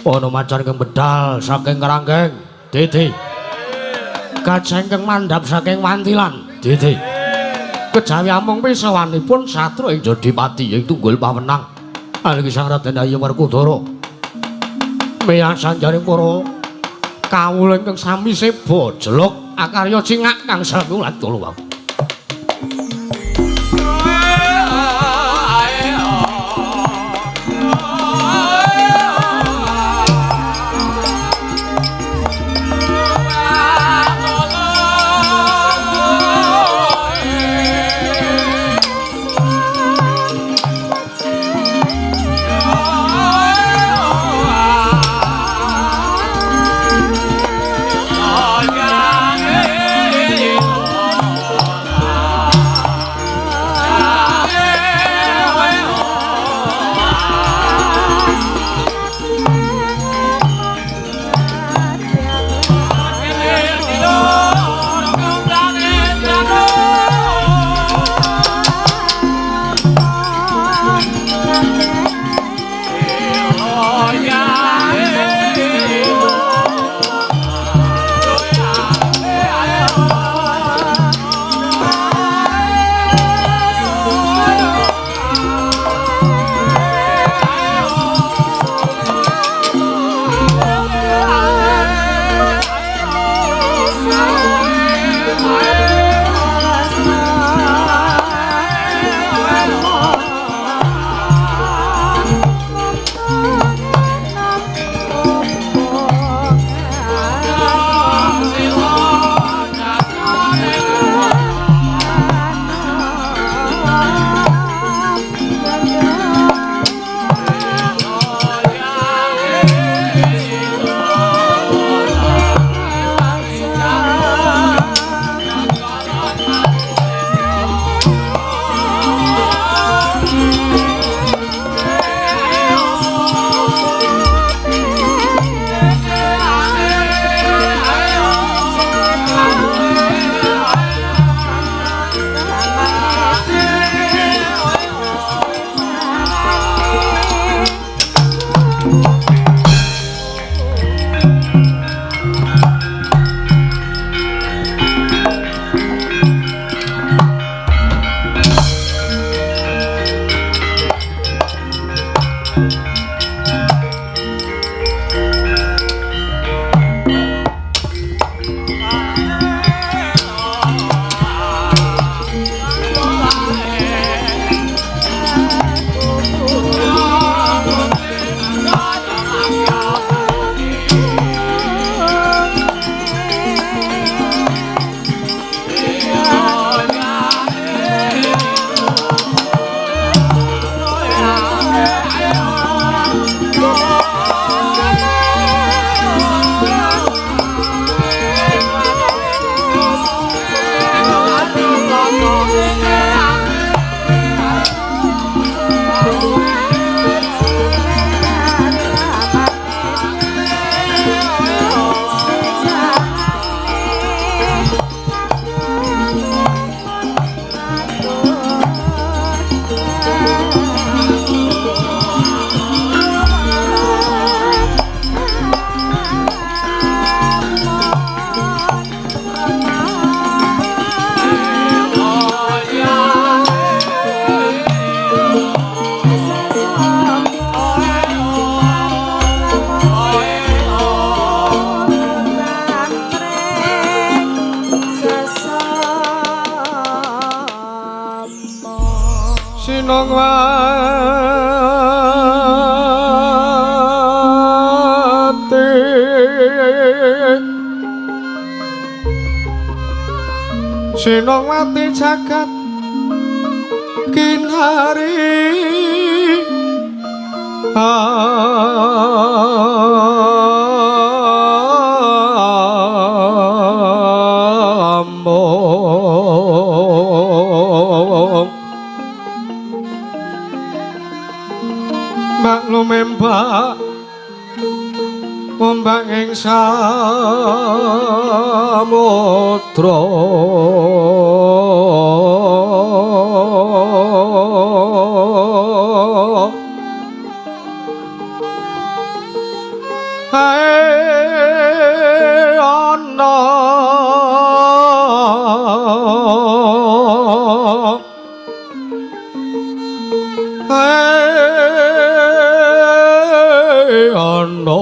ana macan kang bedal saking kerangkeng dede gajah ingkang mandhap saking wantilan dede kejawi amung pisawanipun satru ing Jodipati ing tunggul pawenang aliki Sang Raden Ayu Werkudara miyas sanjaring para kawula ingkang sami seba jeluk akarya cingak kang sami ulat kula wau. Oh, Sinongwati Sinongwati jagat kinari among maklum mbak ombak ing samudra ae ana ae ana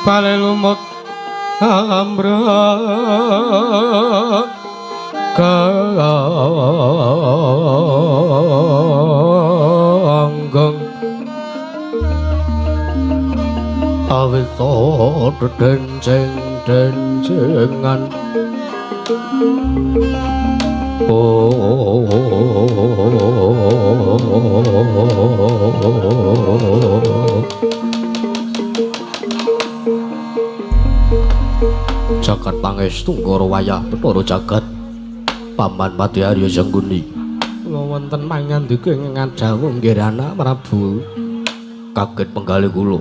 bale lumut ambrek ganggong awit denceng dencengan Jagat pangestu ngara wayah Bathara jagat Paman Pati Arya Sengkuni kula wonten mangandika ing ngadhawuh nggih anak Prabu kaget penggalih kula.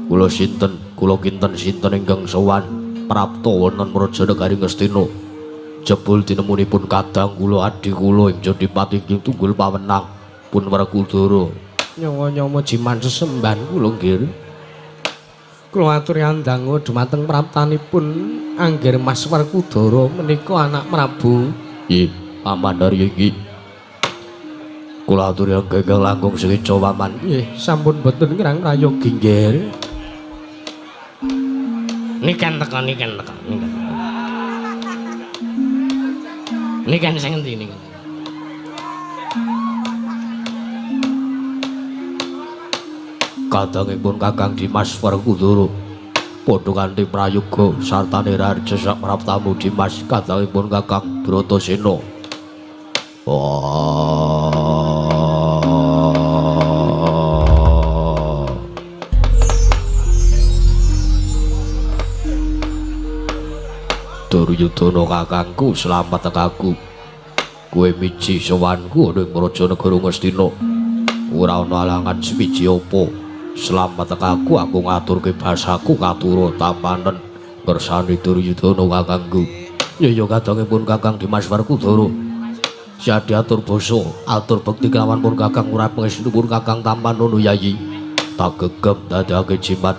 Kula sinten, kula kinten sinten ingkang sowan prapta wonten Praja Negari Ngastina. Jebul tinemunipun kadang kula adhi kula ing Jodipati ing tunggul pawenang pun Werkudara. Nyawa-nyawa jiman sesembahan kula nggih. Kula aturi andangu dumateng praptanipun Angger Mas Werkudara menika anak Prabu. Nggih, Paman Arya iki. Kula aturi ingkang langkung sekeca Paman. Nggih, sampun boten ngrang prayogi nggih. Niken teka, niken teka, niken. Niken sing endi niken? Kadangipun Kakang Dimas Werkudara padha kanthi prayoga sartane Raharja sak praptamu Dimas kadangipun Kakang Bratasena. Duryudana kakangku slamet tekaku. Kowe miji sowanku ana ing Praja Negara Ngastina. Ora ana alangan sewiji apa. Slamet tekaku aku ngaturke basaku katura tampanen ngersani Duryudana kakangku. Ya ya kadangipun Kakang Dimas Werkudara. Siadi atur basa, atur bekti kelawan pun Kakang ora pangestu pun Kakang tampanono Yayi. Tak gegem dadekake jimat.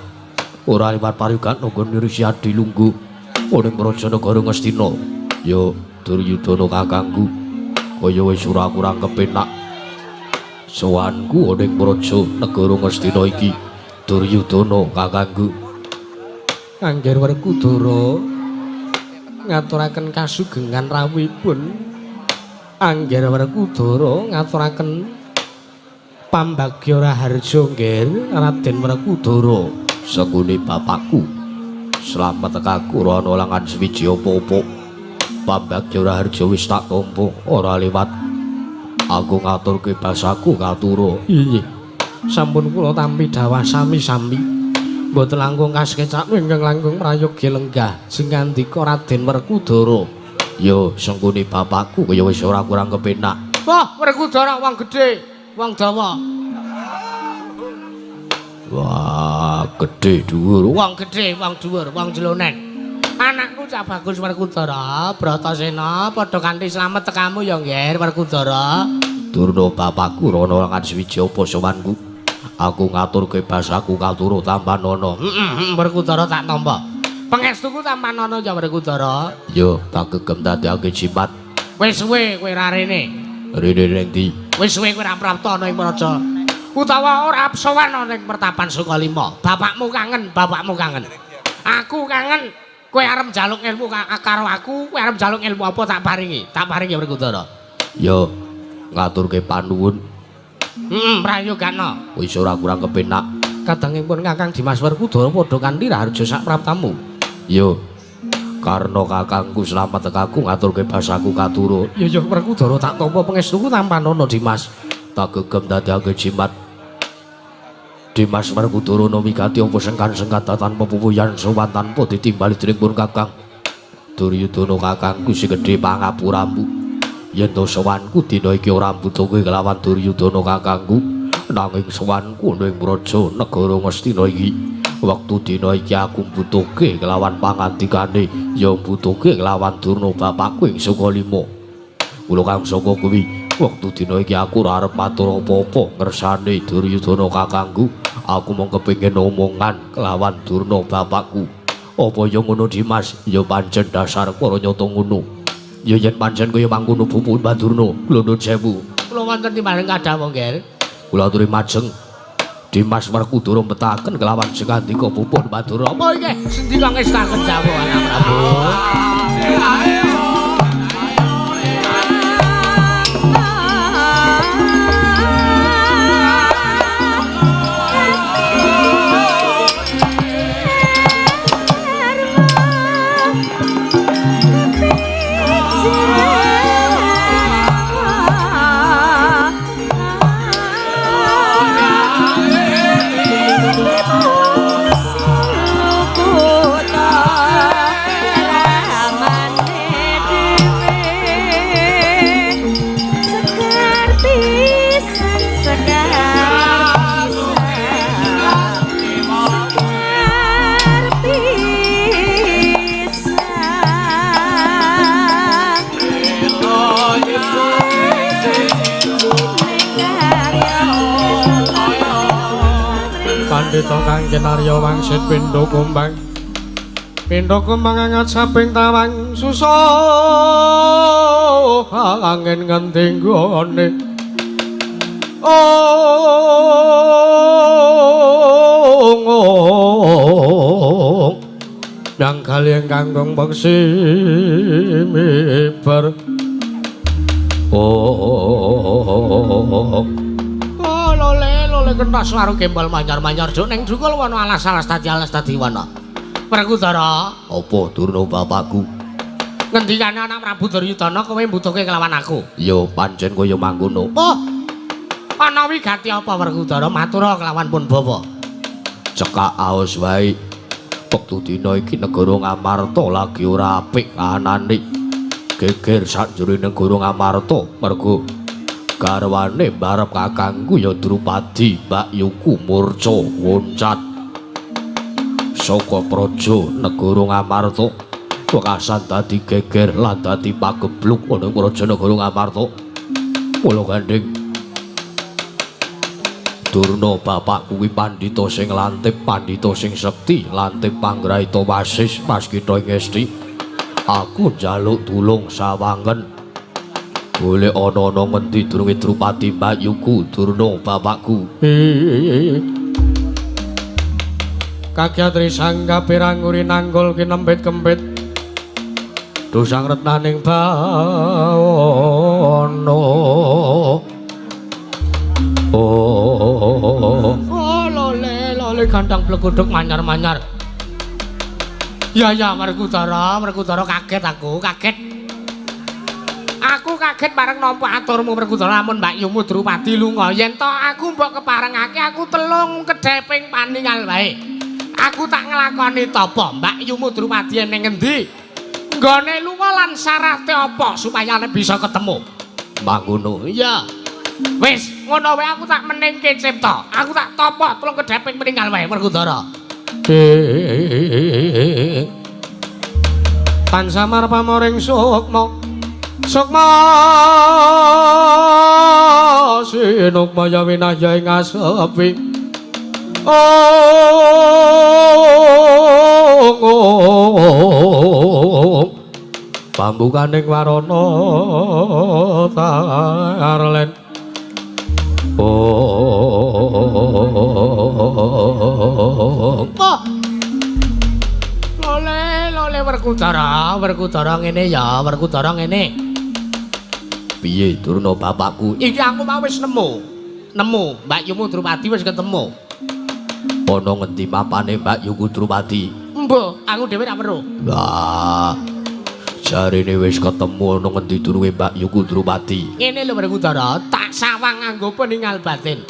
Ora liwat pariyugan nunggu niri Siadi lungguh ana ing Praja Negara Ngastina. Ya Duryudana kakangku, kaya wis ora kurang kepenak sowanku ana ing Praja Negara Ngastina iki. Duryudana kakangku. Angger Werkudara ngaturaken kasugengan rawuhipun Angger Werkudara ngaturaken pambagya raharja nggih Raden Werkudara. Sengkuni bapakku. Slamet tekaku ora ana langan sewiji apa-apa. Pambagya raharja wis tak tampa ora liwat. Aku ngaturke basaku katura. Inggih. Sampun kula tampi dawah sami-sami. Mboten langkung kasekecakno ingkang langkung prayogi lenggah sing ngandika Raden Werkudara. Ya sengkuni bapakku kaya wis ora kurang kepenak. Wah, Werkudara wong gedhe, wong dawa. Wah, gedhe dhuwur. Wong gedhe, wong dhuwur, wong jelonen. Anakku Cak Bagus Werkudara, Bratasena padha kanthi slamet tekamu ya nggih Werkudara. Durna bapakku rono langan sewiji apa sowanku. Aku ngaturke basaku katura tampanono. Heeh, Werkudara tak tampa. Pangestuku tampanono ya Werkudara. Ya, tak gegem dadekake jimat. Wis suwe kowe ra rene. Rene ning ndi? Wis suwe kowe ra prapta ana ing praja. Utawa ora sowan ana ing Pertapan Sukalima. Bapakmu kangen, bapakmu kangen. Aku kangen. Kowe arep njaluk ilmu karo aku, kowe arep njaluk ilmu apa tak paringi? Tak paringi Werkudara. Ya ngaturke panuwun. Heeh, prayogana. Wis ora kurang kepenak. Kadangipun Kakang Dimas Werkudara padha kanthi raharja sak praptamu. Ya karna kakangku slamet tekaku ngaturke basaku katura. Ya ya Werkudara tak tampa pangestuku tampanana Dimas. Tak gegem dadekake jimat. Dimas Werkudara wigati apa sengkan-sengkan tanpa pupuyan sowan tanpa ditimbali dening pun kakang. Duryudana kakangku sing gedhe pangapuramu. Yen to sowanku dina iki ora mbutuhke kelawan Duryudana kakangku, nanging sowanku ning praja negara Ngastina iki. Wektu dina iki aku mbutuhke kelawan pangandikane, ya mbutuhke kelawan Durna bapakku ing Sukalima. Kula kang saka kuwi wektu dina iki aku ora arep matur apa-apa ngersane Duryudana kakangku. Aku mung kepengin omongan kelawan Durna bapakku. Apa ya ngono Dimas? Ya pancen dasar para nyata ngono. Ya yen pancen kaya mangkono pupun Durna, kula nuwun sewu. Kula wonten timbaling kadhawuh, Nggih. Kula aturi majeng. Dimas Werkudara metaken kelawan sengandika pupun Durna. Apa iki? Sendika ngestaken dawuh anak Prabu. Pandhita kang kinarya wangsit pindha kumbang. Pindha kumbang angacaping tawang susah angin ngendi nggone. Oh, yang kali ingkang peksi miber. Oh, lole kentas waru gembol manyar-manyar juk ning dukul wana alas-alas dadi alas dadi wana. Werkudara, apa Durna bapakku? Ngendikane anak Prabu Duryudana kowe mbutuhke kelawan aku. Ya pancen kaya mangkono. Oh. Ana wigati apa Werkudara matura kelawan pun bapa? Cekak aos wae. Wektu dina iki negara Ngamarta lagi ora apik kahanane. Geger sakjroning negara Ngamarta mergo garwane mbarep kakangku ya Drupadi Mbakyuku murca woncat saka praja negara Ngamarta. Wekasan dadi geger lan dadi pagebluk ana praja negara Ngamarta. Mula gandeng Durna bapakku kuwi pandhita sing lantip, pandhita sing sekti, lantip panggraita wasis paskitha ing esti. Aku njaluk tulung sawangen. Golek ana-ana ngendi durunge Drupadi Mbakyuku Durna bapakku. Kagyatri sangga piranguri nanggul kinembit kembit. Dosang retnaning bawana. Oh, oh lole lole gandang bleguduk manyar-manyar. Ya ya Werkudara, Werkudara kaget aku, kaget. Aku kaget bareng nampa aturmu Werkudara lamun Mbakyumu Drupadi lunga. Yen to aku mbok keparengake aku telung kedheping paningal wae. Aku tak nglakoni tapa Mbakyumu Drupadi ning ngendi? Nggone lunga lan syarate apa supaya bisa ketemu? Mangkono. Iya. Wis, ngono wae aku tak meningke cipta. Aku tak tapa telung kedheping meninggal wae Werkudara. Pansamar pamoring sukma. Sukma sinukma ya winahya ing asepi. Oh, pambukaning warana tarlen. Oh, lole Lole Werkudara, Werkudara ngene ya, Werkudara ngene. Piye Durna bapakku? Iki aku mau wis nemu. Nemu, Mbak Yumu Drupadi wis ketemu. Ana ngendi mapane Mbak Yuku Drupadi? Embuh, aku dhewe ra weruh. Lah, jarene wis ketemu ana ngendi durunge Mbak Yuku Drupadi? Ngene lho Werkudara, tak sawang nganggo peninggal batin.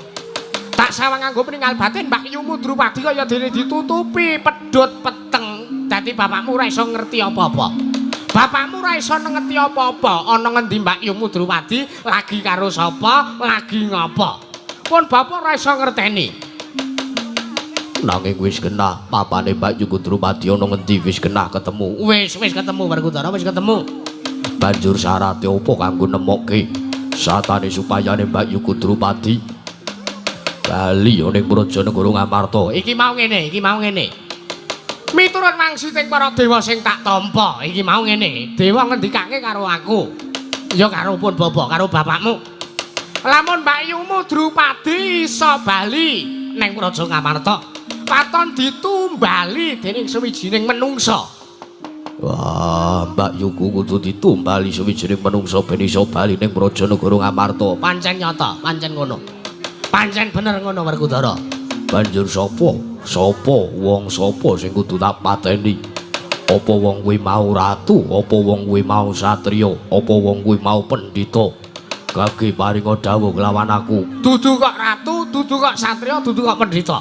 Tak sawang nganggo peninggal batin Mbak Yumu Drupadi kaya dene ditutupi pedhot peteng. Dadi bapakmu ora iso ngerti apa-apa. Bapakmu ora iso ngerti apa-apa ana ngendi Mbak Yumu Drupadi lagi karo sapa, lagi ngapa. Pun bapak ora iso ngerteni. Nanging wis genah papane Mbak Yuku Drupadi ana ngendi wis genah ketemu. Wis wis ketemu Werkudara, wis ketemu. Banjur syarate opo kanggo nemokke satane supayane Mbak Yuku Drupadi bali ning Praja Negara Ngamarta. Iki mau ngene, iki mau ngene. Miturut wangsiting para dewa sing tak tampa, iki mau ngene. Dewa ngendikake karo aku. Ya karo pun bapak, karo bapakmu. Lamun Mbak Yumu Drupadi iso bali ning Praja Ngamarta, waton ditumbali dening suwijining menungsa. Wah, Mbak Yuku kudu ditumbali suwijining menungsa ben iso bali ning Praja Negara Ngamarta. Pancen nyata, pancen ngono. Pancen bener ngono Werkudara. Banjur sapa? Sapa wong sapa sing kudu tak pateni? Apa wong kuwi mau ratu? Apa wong kuwi mau satriya? Apa wong kuwi mau pendhita? Gage paringa dawuh kelawan aku. Dudu kok ratu, dudu kok satriya, dudu kok pendhita.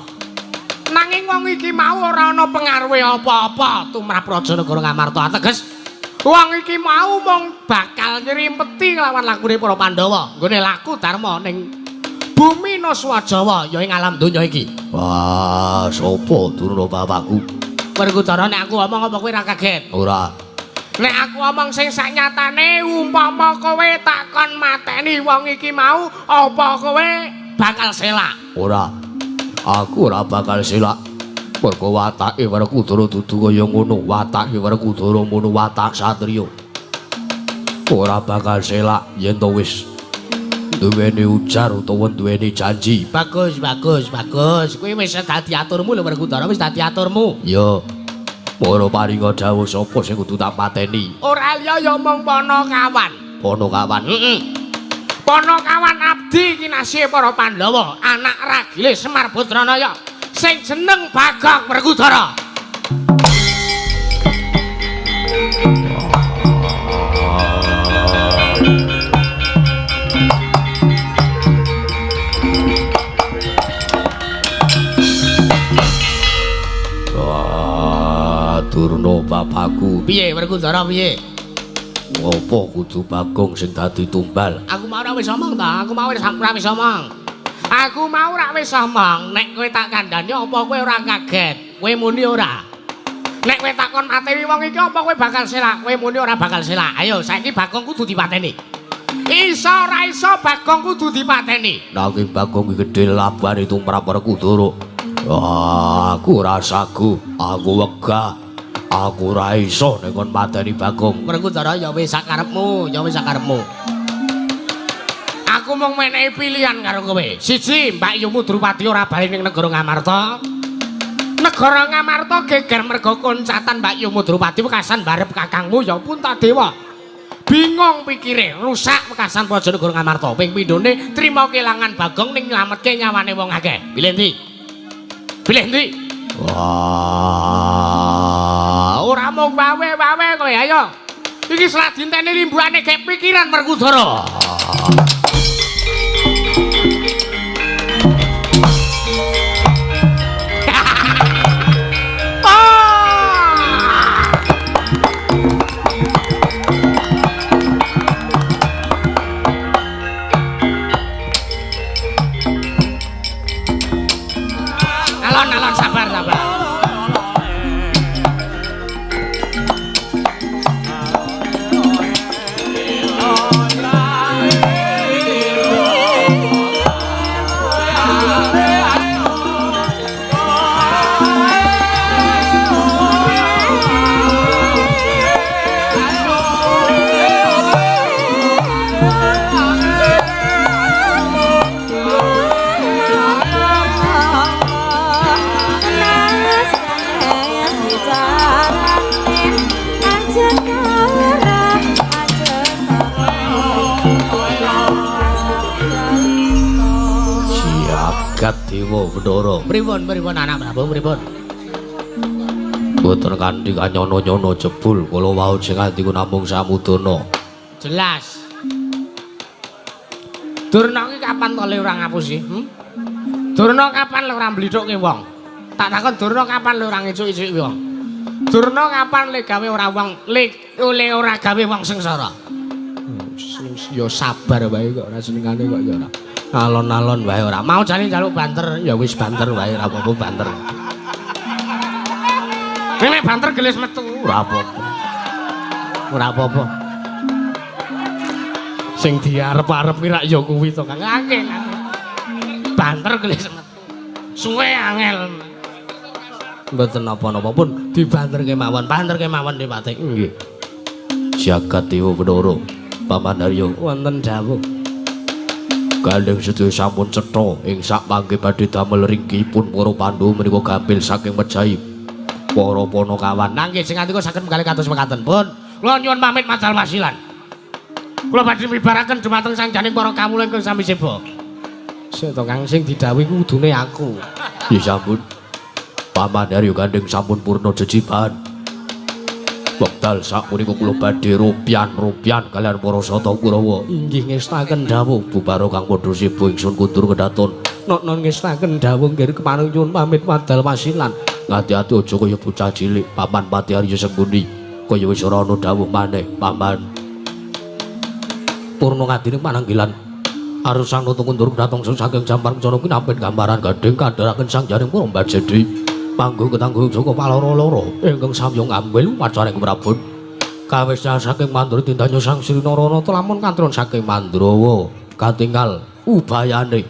Nanging wong iki mau ora ana pengaruhe apa-apa tumrap Praja Negara Ngamarta. Ateges wong iki mau mung bakal nyrimpeti kelawan lakune para Pandhawa, nggone laku dharma ning bumi Nuswa Jawa ya ing alam donya iki. Wah, sapa Durna bapakku? Werkudara nek aku omong apa kowe ora kaget? Ora. Nek aku omong sing saknyatane umpama kowe takon mateni wong iki mau apa kowe bakal selak? Ora. Aku ora bakal selak. Mergo watake Werkudara dudu kaya ngono, watake Werkudara ngono watak satriya. Ora bakal selak yen to wis duweni ujar utawa duweni janji. Bagus, bagus, bagus. Kuwi wis dadi aturmu lho Werkudara, wis dadi aturmu. Ya. Para paringa dawuh sapa sing kudu tak pateni? Ora liya ya mung Panakawan. Panakawan. Heeh. Panakawan abdi kinasih para Pandhawa, anak ragile Semar Putranaya sing jeneng Bagong Werkudara. Durna bapakku. Piye Werkudara piye? Ngopo kudu Bagong sing dadi tumbal? Aku mau ora wis omong ta, aku mau ora wis omong. Aku mau ora wis omong, nek kowe tak kandhani apa kowe ora kaget? Kowe muni ora? Nek kowe takon mateni wong iki apa kowe bakal selak? Kowe muni ora bakal selak. Ayo saiki Bagong kudu dipateni. Iso ora iso Bagong kudu dipateni. Nanging Bagong iki gedhe labane tumrap Werkudara. Wah, aku ora sagu, aku wegah. Aku ora iso nek kon mateni Bagong. Werkudara ya wis sakarepmu, ya wis sakarepmu. Aku mung menehi pilihan karo kowe. Siji, Mbak Yumu Drupadi ora bali ning negara Ngamarta. Negara Ngamarta geger merga koncatan Mbak Yumu Drupadi wekasan barep kakangmu ya Puntadewa. Bingung pikire, rusak wekasan Praja Negara Ngamarta. Ping pindhone trima kelangan Bagong ning nylametke nyawane wong akeh. Pilih ndi? Pilih ndi? Wah, ora mung wawe-wawe kowe ayo. Iki selak dinteni rimbuane gek pikiran Werkudara. Alon-alon sabar sabar. Jagat Dewa Bathara. Pripun pripun anak Prabu pripun? Mboten kanthi kanyono-nyono jebul kula wau sing atiku namung samudana. Jelas. Durna ki kapan to le ora ngapusi? Durna kapan le ora mblithukke wong? Tak takon Durna kapan le ora ngicuk-icuki wong? Durna kapan le gawe ora wong le ora gawe wong sengsara? Ya sabar wae kok ora senengane kok ya ora. Alon-alon wae ora. Mau jane njaluk banter ya wis banter wae ora apa-apa banter. Nek banter gelis metu ora apa-apa. Ora apa-apa. Sing diarep-arep ki rak ya kuwi to Kang. Angel. Banter gelis metu. Suwe angel. Mboten napa-napa pun dibanterke mawon, banterke mawon Dipati. Nggih. Jagat Dewa Bathara, Paman Haryo wonten dawuh. Gandeng sedaya sampun cetha ing sak mangke badhe damel ringkihipun para Pandhawa menika gampil saking mejahi para panakawan. Nanging sing ngantika saged menggalih kados mekaten pun. Kula nyuwun pamit madal wasilan. Kula badhe mibaraken dumateng sang janing para kawula ingkang sami seba. Sik to Kang, sing didhawuhi kudune aku. Nggih sampun. Paman Haryo Gandeng sampun purna jejibahan. Wekdal sapunika kula badhe rupian-rupian kalian para sata Kurawa. Inggih ngestaken dawuh bubaro kang padha seba ingsun kundur kedaton. Noknon ngestaken dawuh nggih kepareng nyuwun pamit wadal wasilan. Ngati-ati aja kaya bocah cilik. Paman Pati Arya Sengkuni kaya wis ora ana dawuh maneh, Paman. Purna ngadine pananggilan arusang nutu kundur kedaton saking Jampar Kencana kinampen gambaran gading kandharaken sang jaring para mbajedi. Manggung ketanggung Joko paloro-loro ingkang samya ngambil upacara ing Prabon. Kawis saking Mandura tindanya Sang Sri Naranata lamun kantron saking Mandrawa katingal ubayane.